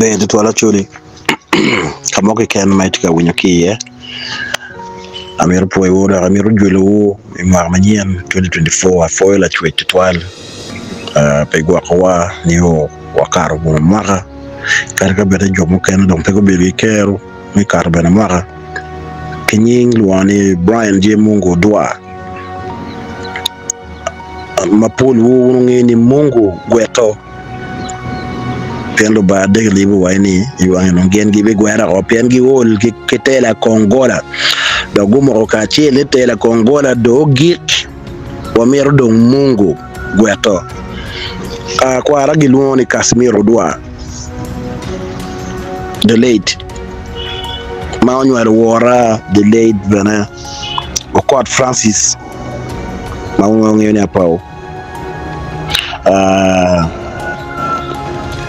Ber tutwal Acholi ka mo keken ma itye ka winyo ki iye amito pwoyowu dok amito jolowu i mwaka manyen 2024 apwoyo lacwec tutwal pi gwokowa nio wakato bwoma mwaka kadi ka bed ni jo mukene dong pe gubedo ki kero me kato bene mwaka ki nying lwongo ni Brian J. Mungu Odwar ma polwu wun wungeyo ni Mungu gweto. Pien Lubanga dek libo wa ni i wange dong gin gibigwero oko pien giol ki tela kongola dok gumoko kacel ni tela kongola dong ogik wamito dong mungu gweto. Akwara gilwongo ni Casimir Odwa the late ma onywalo wora the late bene Okot Francis ma wungeyo ni Apao.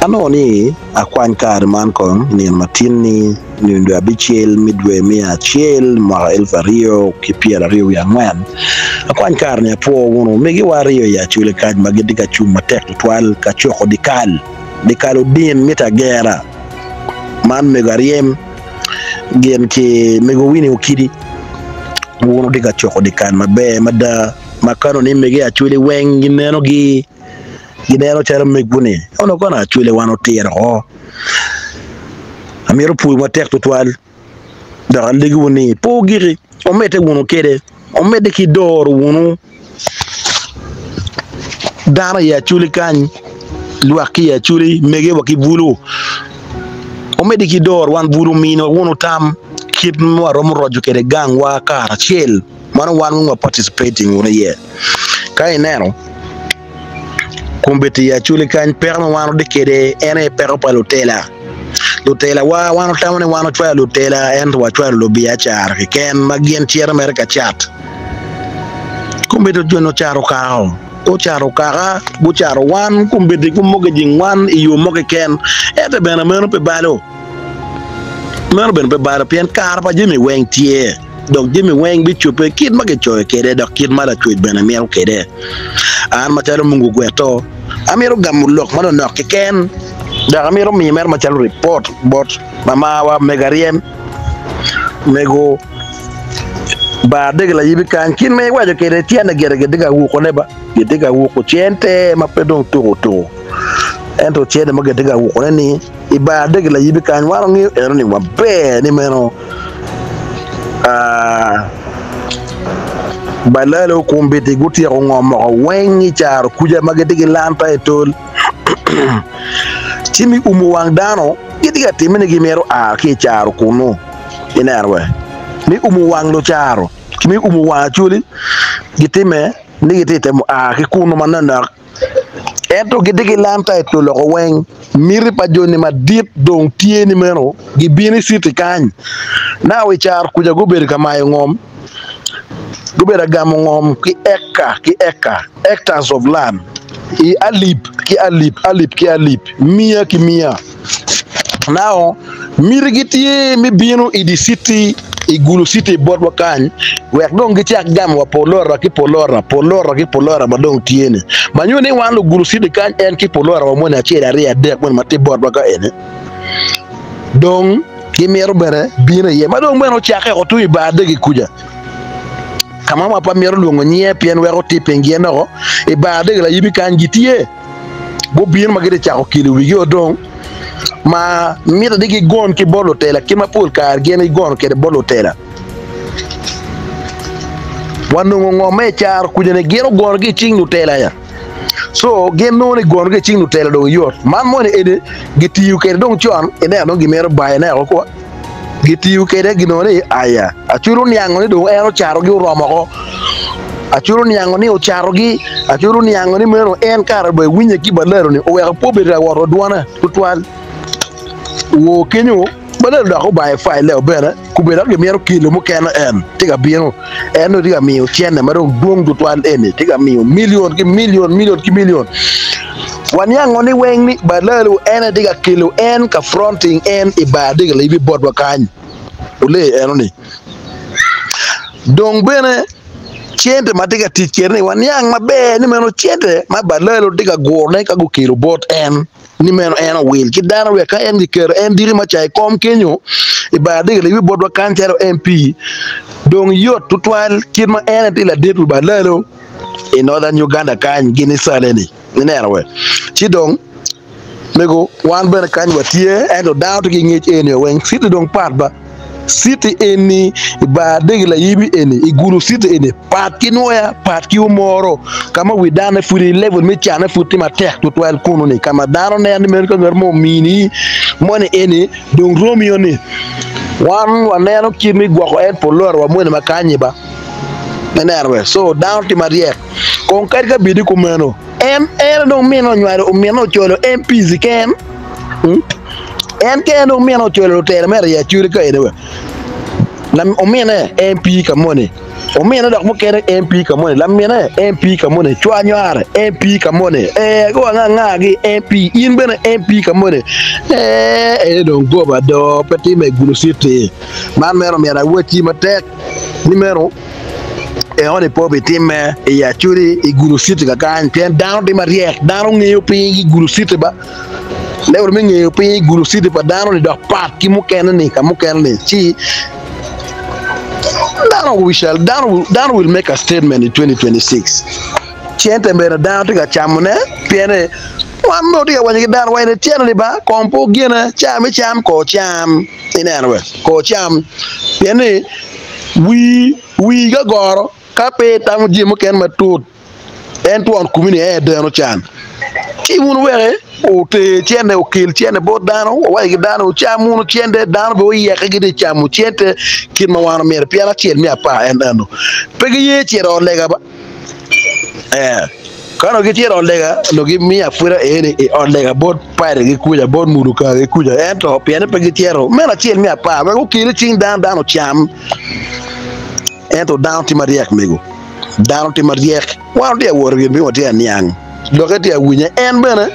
Anongo ni akwany kare man kong i nino matin-ni nyo dwe abicel me dwe me acel mwaka elip aryo ki pyeraryo wiye angwen. Akwany kare-ni apwo wunu omegiwa aryo i Acholi kany ma gitye ka cung matek tutwal ka coko dyekal. Dyekal odin mito agera. Man mego aryem gin ki mego Winnie Okidi. Wun wutye ka coko dyekal maber mada. Ma kano ni mege Acholi weng ginenogi, gineno calo megwu-ni, onongo kono Acholi wan otiro oko. Amito pwoyi matek tutwal, dok alegiwu ni pe wugiki, wumedde wunu kwede, wumedde ki doro wunu dano i Acholi kany, lwak ki i Acholi, mege wa ki bulu, wumedde ki doro wan bulu, miniwa wunu tam kit ma waromo roco kwede gangwa karacel. Mano wan weng wa participating wunu iye. Ka ineno kombeddi i Acholi kany peko ma wan watye kwede en aye peko pa lutela. Lutela wa wan watamo ni wan wacwalo lutela ento wacwalo lubiacara keken ma gin cito mere ka cat. Kombeddi joni ocato kaka, gucato kaka, gucato wan kombeddi gumogejing wan i yo mo keken ento bene meno pe balo, meno bene pe balo pien kare pa jami weng tye. Dok jami weng bicobbe kit ma kicoyo kwede dok kit ma Lacwec bene mito kwede. An macalo Mungu Gweto, amito gamo lok manonok keken dok amito miyo mere macalo ripot bot mamawa Mego Aryem, Mego Bar Dege Layibi kany kit ma iwaco kwede tyene gire gitye ka wukone ba, gitye ka wuko cente ma pe dong tuko tuko ento cente ma gitye ka wukone ni I bar dege layibi kany wan wangeyo eno ni maber ni meno balalo kombeddi gutyeko ngo moko weng i caro kuca ma gitye ki lanta i tol ci me umo wang dano gitye ka timme ni gimito a ki i caro kunu ineno we me umo wang lucaro ki me umo wang acholi gitime ni gitye ka temo a ki kunu manoknok. Ento gitye ki lanta i toloko weng. Miti pa joni madit dong tye ni meno gibino i citi kany. Naka i caro kuca gubedo ka mayo ngom, gubedo ka gamo ngom ki eka ki eka, hectares of land, i alip ki alip, alip ki alip, miya ki miya. Now, mitigi tye me bino i dye citi, i Gulu citi botwa kany, wek dong gicak gamo wa polora ki polora, polora ki polora ma dong tye-ni. Ma nyuto ni wan lugulu citi kany en ki polora wa moni acel, aryo, adek moni ma tye botwa ka eni, dong gimito bene bino iye. Ma dong bene ocakke oko tung i bar degi kuca, ka ma wa pe amito lwongo nyinge pien weko tipping gin oko, i bar degi layibi kany gitye. Gubino ma gitye ka cako kelo wigi-o dong ma mitte ni gigon ki bot lutela kit ma pol kare gin gigono kwede bot lutela. Wanongo ngo ma i caro kuca-ni gin ogono ki i cing lutela ya. So gin nongo ni gono ki i cing lutela dong yot. Man moni eni gitiyo kwede dong con ineno dong gimito bayone oko kwa. Gitiyo kwede ginongo ni aya Acol oniango ni dong en ocatogi oromo oko. Acol oniango ni ocatogi, Acol oniango ni meno en kare bene winye ki balalo-ni oweko pe obedo ka woto dwone tutwal. Woo kenyo, balalo dok obayo faile-o bene, kobedo dok gimito kelo mukene en tye ka bino. En dong tye ka miyo cente ma dong dwong tutwal eni, tye ka miyo milion ki milion, milion ki milion. Waniango ni weng ni balalo en aye tye ka kelo en ka fronting en i bar dege layibi botwa kany. Olee eno ni. Dong bene. Cente ma tye ka tic kwede ni waniang maber ni meno cente ma balalo tye ka gurone ka gukelo bot en ni meno en owil ki dano wek ka en giketo en diki ma ca i kom kenyo i bar diki liwi botwa kany calo MP dong yot tutwal kit ma en aye tye ladit wi balalo i Northern Uganda kany gin i Sale ni ineno we ci dong Mego, wan bene kany watye, ento dano tye ki ngec eni weng. City dong pat ba. City eni i bar degi layibi eni, i Gulu city eni, pat ki Nwoya, pat ki Omoro, ka ma wi danone pud i level me canne pud tye matek tutwal kunu ni, ka ma dano neno ni meno ka ngat mo omini moni eni dong romio ni. Wan waneno kit me gwoko en pol wa moni ma kanyi ba. Ineno be? So dano tye maryek. Kong kadi ka bedi kumeno. En en dong mine onywalo omine ocolo MPs ken en kene dong mine ocolo lutela me ariya acoli ka eni omine MP ka moni omine dok mukene MP ka moni lamine MP ka moni cwa nyware MP ka moni ee go anga anga gi MP in bene MP ka moni ee eni dong goba do pe time i Gulu city man mere omyero awacci matek ni meno Enoni pe obitimme i Acholi i Gulu City kakany pien dano tye maryek, dano ngeyo piny i Gulu City ba. Level me ngeyo piny i Gulu City pa dano ni dok pat ki mukene ni ka mukene ni ci dano we shall dano dano will make a statement in 2026. Cente bene dano tye ka camone pien ni wan dong tye ka waco ki dano wa ni cente ni ba kong pe ogine ca me cam ko cam ineno be ko cam pien ni Wii wii ka goro, ka pe itamo jami mukene matut, en twon kumi ni en aye deno can. Ci wun wuweke oter cente, okel cente bot dano, wuwac ki dano wucam wunu cente, dano bene oyeke gitye ka camo cente kit ma wan omyero, pien acel me apar en eno. Pe giye cito i ot lega ba. Ee, ka onongo gitye i ot lega, onongo gimiyo apwoda eni i ot lega bot padegi kuca, bot mudukagi kuca, ento pien ni pe gicito, meno acel me apar, wek okel i cing dano, dano ocam. Ento dano tye maryek mego, dano tye maryek, wan watye ka wot i gin piny watye ka niang, lokke tye ka winye, en bene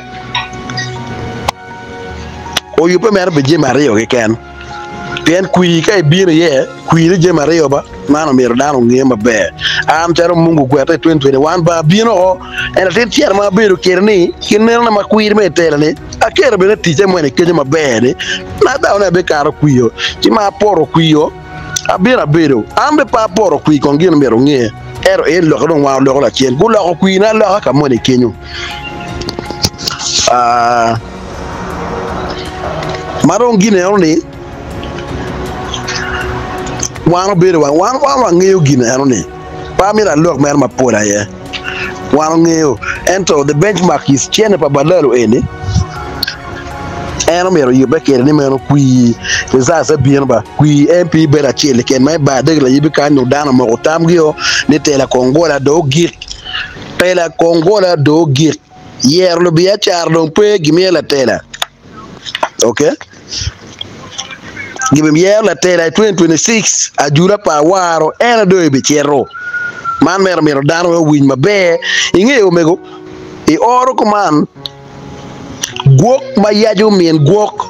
oyubbe mere pi jami aryo keken. Pien kwir ka ibino iye, kwir-ri jami aryo ba, man omyero dano onge maber. An calo Mungu gweta i 2021 ba abino oko, en latin cere ma abedo kwede ni ki nenona ma kwir me itela ni aketo bene ticca moni kenyo maber ni na dako ni abikato kwio ci ma apoto kwio abino abedo an bene pe apoto kwir kong gin myero onge ento en lokke dong wan oloko lacen guloko kwir na aloka ka moni kenyo. Ah. Ma dong gin eno ni wan obedo wa wan wan wangeyo gin eno ni pe amito alok mere mapol aye wan ongeyo ento the benchmark is cene pa balalo eni en omyero oyubbe kwede ni meno kwir results bino ba kwir MP bedo acel keken ma i bar dek layibi kany nyo dano omoko tamgio ni tela kongola dong ogik tela kongola dong ogik. Yero lubiacara dong pe gimiyo latela. Ok. Gibiyero latela i 2026 ajula pa awaro en aye dong ebicito. Man mere myero dano weng owiny maber. Ingeyo omego, i oro kuman gwok ma yaco min gwok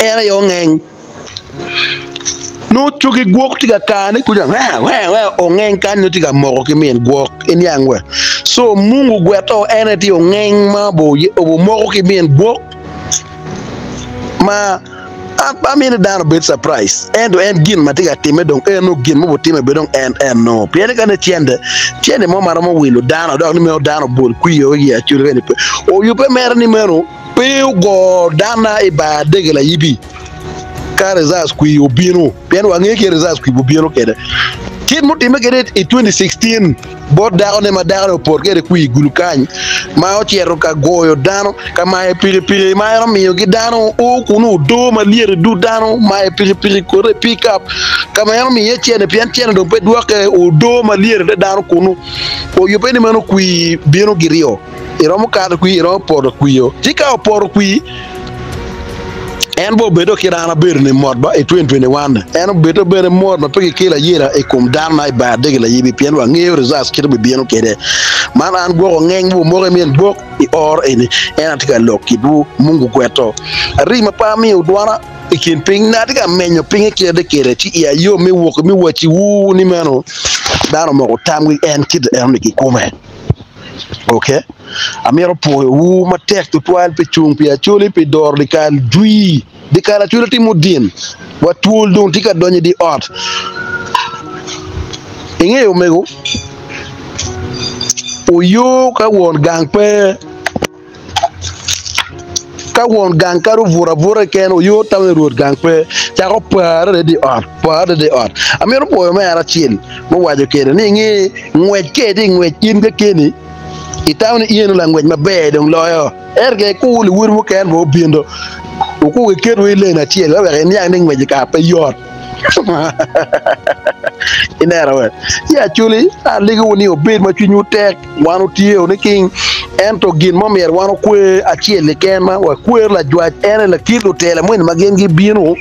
en aye ongeng. Nongo cogi gwok tye ka kane kuca ongeng kany nongo tye ka moko ki min gwok iniang we so mungu gweto en aye tye ongeng ma obomoko ki min gwok ma an pe amito ni dano obed surprise ento en gin ma tye ka timme dong eno gin ma obitime bene dong en eno pien ni ka ne cente cente mo ma romo wilo dano dok ni meno dano obol kwio i acoli kene pe oyubbe mere ni meno Pe ogo dana i bar dege layibi ka results kwir obino pien wangeyo kit results kwir obino kwede. Kit mutimme kwede i 2016 bot dakone ma dakone opot kwede kwir i gulu kany ma ocito ka goyo dano ka mayo pikipiki ma en omiyo ki dano o kunu odo malyet i dud dano mayo pikipiki kote i pick up ka ma en omiyo iye cene pien cene dong pe dwoke odo malyet i te dano kunu oyubbe ni meno kwir bino giryo. Iromo kato kwir, iromo poto kwir. Ci ka opoto kwir, en bene obedo kit an abedo ni mot ba i 2021 en obedo bene mot ma pe kikelo ayela i kom dano na i bar dege layibi pien wangeyo results kit obibino kwede. Man an gwoko ngeng ma omoko i min bok i or eni en atye ka lok kitwu mungu gweto ari ma pe amiyo dwona i kin piny na atye ka menyo pinye kite kede ci iya yom me wok me waciwu ni meno. Dano omoko tamgi en kit enoni kikome. Ok, amito pwoyowu matek tutwal pi cung pi Acholi pi doro dyekal jwi. Dyekal Acholi timo din wa twol dong tye ka donyo i dye ot. Ingeyo omego, oyo ka won gang pe. Ka won gang kadi obuto abuta keken, oyo tamo ni rwot gang pe, cako parre i dye ot, parre i dye ot. Amito pwoyo omera acel muwaco kwede ni inge ngwec ka itye ngwec in kekeni, itamo ni in langwec maber dong loyo. Ento ka ikur luwoti mukene bene obino, wukur giketwu i lane acel wek iniang ni ngwec kara pe yot. Ineno we? Ci Acholi, alegowu ni wubed ma cwinywu tek. Wan otye niking, ento gin mo myero wan okwer acel keken ma wakwer lajwac en aye lakit lutela moni ma gin gibino.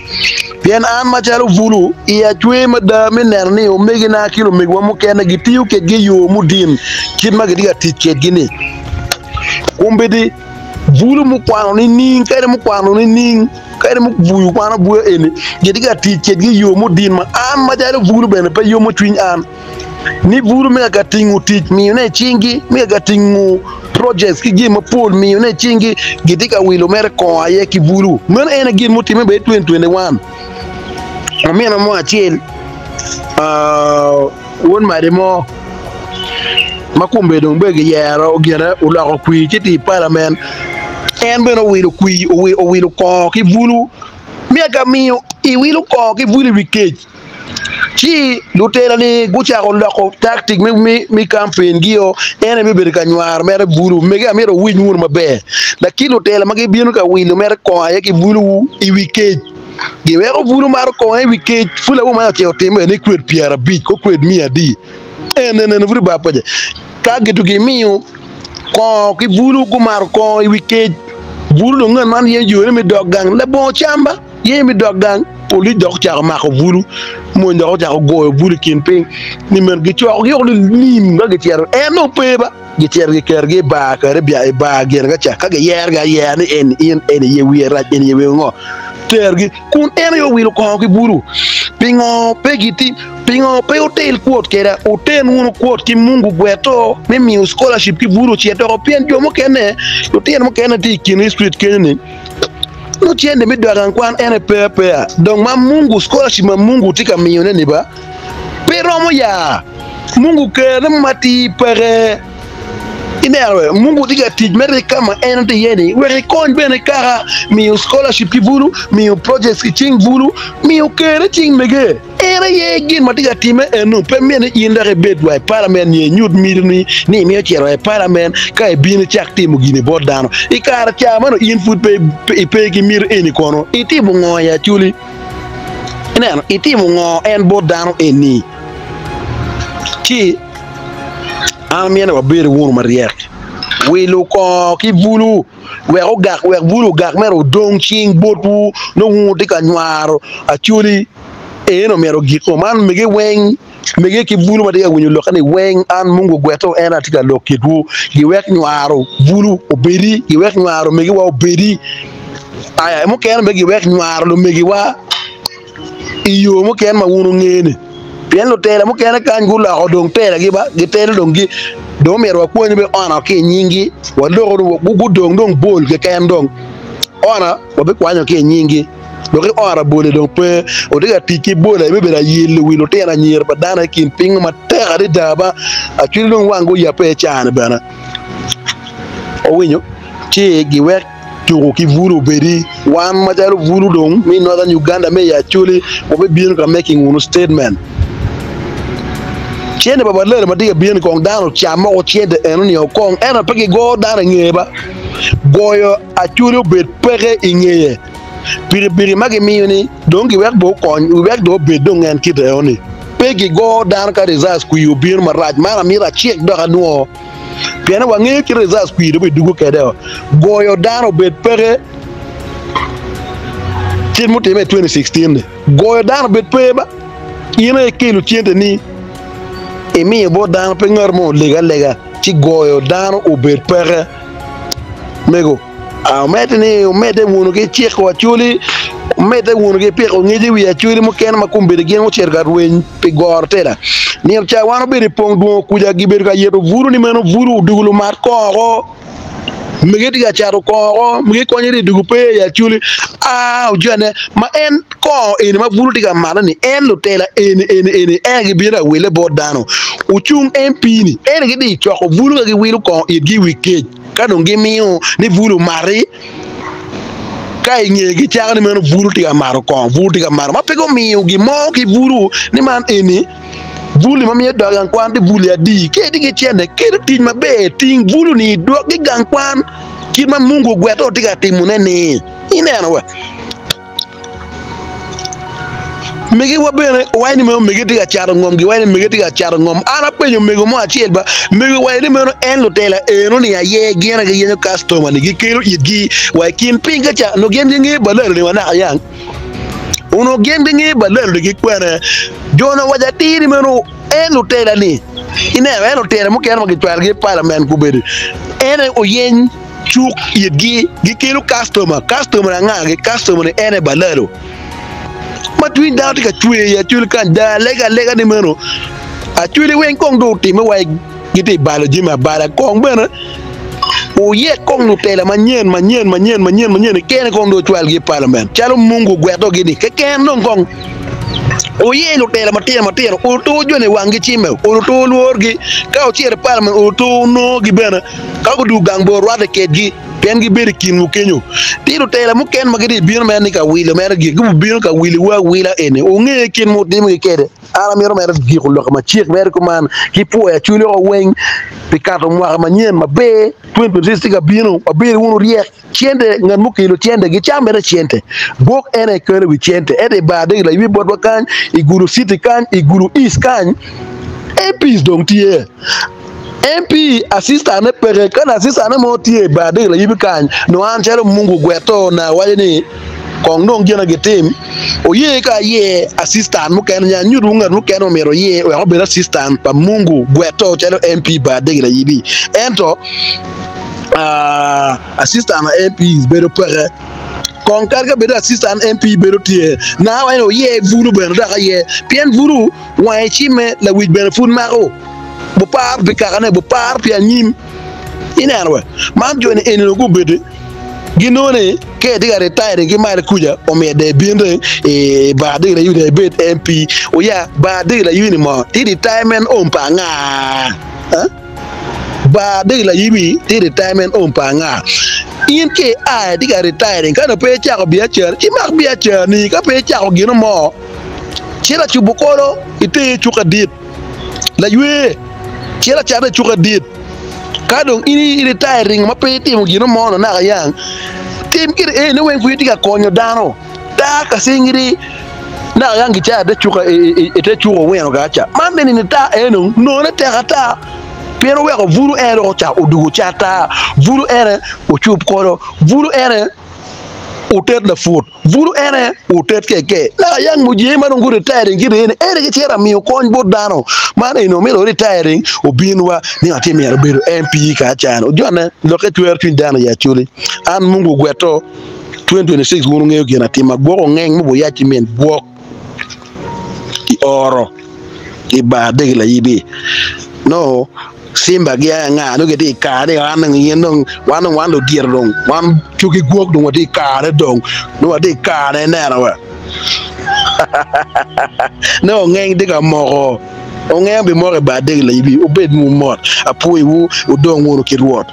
Pien an macalo bulu, iya cwer mada me neno ni omegina ki lumegiwa mukene gitiyo kedgi i yo mudin kit ma gitye ka tic kedgi-ni. Kombeddi, bulu mukwano nining kadi mukwano nining kadi mubuyo kwan abuya eni gitye ka tic kedgi i yo mudin ma an macalo bulu bene pe yomo cwiny an. Ni bulu me ka tingo tic miyone i cingi, me ka tingo projects ki jami mapol miyone i cingi, gitye ka wilo mere kongo aye ki bulu. Meno en aye gin mutimme bene i 2021. Omina mo acel, won madi mo ma kombe dong bene giyero gine oloko kwir ci tye i palament, en bene owilo kwir, owilo kongo ki bulu me ka miyo iwilo kongo ki bulu i wi kec. Ci lutela-ni gucako loko taktik me kampengi-o, en aye bibedo ka nywaro mere bulu. Omege, amito wuwiny wunu maber. Lakit lutela ma gibino ka wilo mere kongo aye ki buluwu i wi kec. Giweko bulu mato kongo i wi kec. Pud lawo man ocito otimo ene kwed pyerabic ko kwed miya adi. En ene pud ibab paca. Ka gito gimiyo kongo ki bulu gumato kongo i wi kec. Bulu dong ngat man yenyo yone me dok gang labongo camba. Ye me dok gang, polic dok ocako mako bulu, mony dok ocako goyo bulu i kin piny ni meno gicokogi woko lilim ka gicito. En dong pe ba, gicito giketogi i bar kadi i bar gin ka ca ka giyerogi ayera ni eni in, eni ye wiye rac, eni ye wiye ngo, terogi kun en aye owilo kongo ki bulu. Pingo pe giti, pingo pe wutil kwot keda, wuten wunu kwot ki Mungu gweto me miyo scholarship ki bulu ocit oko pien jo mukene, lutino mukene tye i kin i street kenyo ni Nongo cente me dok gang kwan ene pe apeya dong ma Mungu scholarship ma Mungu tye ka miyo ne ni ba pe romo ya. Mungu ker ne mo matir peke. Ineno we Mungu tye ka tic mere ki kama en tye iye ni wek ekony bene kaka miyo scholarship ki bulu, miyo projects ki cing bulu, miyo ker ne cing mege. En aye gin ma tye ka timme eno. Pe mitte ni in dok ibed wa i palament nyo inyut mitini ni imito cito i palament ka ibino icak timo gini bot dano. I kare ca ma nongo in pud pe ipe ki miti eni kono, itimo ngo i Acholi? Ineno, itimo ngo en bot dano eni? Ci an amito ni wabed wunu maryek. Wilo kongo ki bulu. Wek ogak, wek bulu ogak mere odong cing botwu, nongo wun wutye ka nywaro Acholi. Eno myero ogiko man mege weng, mege ki bulu ma tye ka winyo lokke ni weng, an Mungu ogweto en atye ka lok kitwu, giwek nywaro bulu obedi, giwek nywaro omegiwa obedi, aya mukene bene giwek nywaro lumegiwa i yo mukene ma wun wunge ni, pien lutela mukene kany guloko dong telagi ba, gitelo dong gi, dong myero wakwany bene ona ki i nyinggi, waloko gudong dong bol keken dong, ona wabikwanyo ki i nyinggi. Dok i ot abole dong pe otye ka tic ki bola me bedo ayelo wi lutino anyira pa dano i kin piny matek adada ba acwali dong wang guyabbe i caa-ni bene owinyo ci giwek tuko ki bulu obedi wan macalo bulu dong me Northern Uganda me i Acholi wabibino ka making wunu statement cente pa balele ma tye ka bino ni kong dano ocam moko cente eno-ni kong ento pe gigo dano i ngeye ba goyo Acholi obed peke i ngeye. Pikipiki ma gimiyo ni dong giwek bo okony, wek dong obed dong en kite eno ni. Pe gigo dano ka results kwir obino marac, man amito acik dok anwo. Pien wangeyo kit results kwir dong bidugo kede o. Goyo dano obed peke kit mutime i 2016 ni. Goyo dano obed pe ba. In aye ikelo cente ni imiyo bot dano pe ngat mo oleg alega ci goyo dano obed peke. Mego. Omedde ni omedde wunu ki ciko Acholi, omedde wunu ki piko ngec i wi Acholi mukene ma kombeddi gin gucito ka rweny pi goro tela. Nino ca wan obedo i pong dwongo kuca gibedo ka yeto bulu ni meno bulu odugu lumat kongo. Mege tye ka cato kongo, mege konyere i dugu pe i Acholi. Aa ojane ma en kongo eni ma bulu tye ka mato ni en lutela eni eni eni en aye gibino ka wile bot dano. Ocung MP ni en aye gitye ka coko bulu ka giwilo kongo itgi i wi kec ka dong gimiyo ni bulu omati. Ka i nge gicako ni meno bulu tye ka mato kongo, bulu tye ka mato ma pe gumiyo gin mo ki bulu ni man eni bulu ma miyo dok i gang kwan tye bulu adi. Ka itye ki cente kelo tic maber ting bulu ni idwok ki gang kwan kit ma Mungu ogwete tye ka timone ni ineno wa. Megiwa bene owaco ni meno mege tye ka cato ngom, giwaco ni mege tye ka cato ngom. An apenyo mego mo acel ba, mego owaco ni meno en lutela eno-ni aye gin aye giyenyo kastoma-ni, gikelo itgi wa i kin piny ka ca, onongo gin gingeyo balalo-ni wa naka yang. Onongo gin gingeyo balalo-ni ki kwene. Jo-ni owaco atir ni meno en lutela-ni, ineno, en lutela mukene ma gicwalogi i palament gubedo, en aye oyeny cuk itgi, gikelo kastoma, kastoma-ni anga-gi? Kastoma-ni en aye balalo. Ma cwiny dano tye ka cwer i Acholi kany, dong alega alega ni meno Acholi weng kong dong otimme wa gitye ka balo jami abala kong bene wuyek kong lutela manyen manyen manyen manyen manyen kene kong dong ocwalgi i palament calo Mungu ogwetogi-ni keken dong kong wuye lutela matino matino otur joni wanggi cimme otur lworgi ka wucito i palament otur nongogi bene ka gudwogo gang bene wurwatte kedgi. Pien gibedo i kinwu kenyo. Tye lutela mukene ma gitye bino mere ni ka wilo mere gin, gubibino ka wilowu awila eni. Wunge kit ma wutimogi kwede. An amito mere giko lok macek mere kuman ki pwoyo Acholi oko weng pi kato mwaka manyen maber 2026 tye ka bino. Wabed wunu ryek. Cente, ngat mukelo cente gicam mere cente. Gwok en aye kelo wi cente. Ento i bar dege laywe botwa kany, i Gulu City kany, i Gulu East kany, MPs dong tye. MP assistant ne peke, ka assistant ne mo tye i bar dege layibi kany, nongo an calo Mungu ogweto na awaco ni kong dong gin agitim, oye ka aye assistant mukene nyo anyut wu ngat mukene omyero oye wek obed assistant pa Mungu gweto calo MP bar dege layibi. Ento assistant pa MP bedo peke. Kong kadi ka bedo assistant MP bedo tye, na awaco ni oye bulu bene dok aye, pien bulu Wange cimme, lawic bene pud mako. Buparo pi kakane, buparo pi anyim. Ineno we, man jo-ni eni onongo gubedi ginongo ni ka etye ka retiring ki malo kuca omyero dong ebin dong i bar dege laywi dong ebed MP. Oya bar dege laywi ni mo tye retirement home pa anga? Bar dege layibi tye retirement home pa anga? In ka ia itye ka retiring ka dong pe icako biacara ci mak biacarani ka pe icako gino mo Cit acubo kolo iter i cuk adit, laywe, cit acata i cuk adit. Ka dong in iritaya ringo ma pe itimo gino mo no naka yang, tim gire eni weng pud itye ka konyo dano. Tar ka cingiri naka yang gicayo ite cuk ite cuk owino ka ca. Man me nini tar eno none tek ata pien oweko buru en dok ocako odugo cat tar, buru ene ocub kolo, buru ene otet laput. Bulu ene otet keke. Laka yang mujee ma dong gu retiring ki eni ene gicito amiyo kony bot dano. Man eni omito retiring obin wa ni atye myero obedo MP ka acan. Ojone lokke cwero cwiny dano i Acholi. An Mungu ogweto 2026 wun wungeyo gin atima. Gwok ongeng mubu yac ci min gwok i oro i bar dege layibi. No. Simba gi aye anga nongo gitye i kare ni an dong in dong wan dong wan ludito dong wan cogi gwok dong watye i kare dong nongo watye i kare ineno wa nongo ongeng tye ka moko ongeng bimoko i bar dege layibi wubed mot apwoyowu wudong wunu ki Rwot.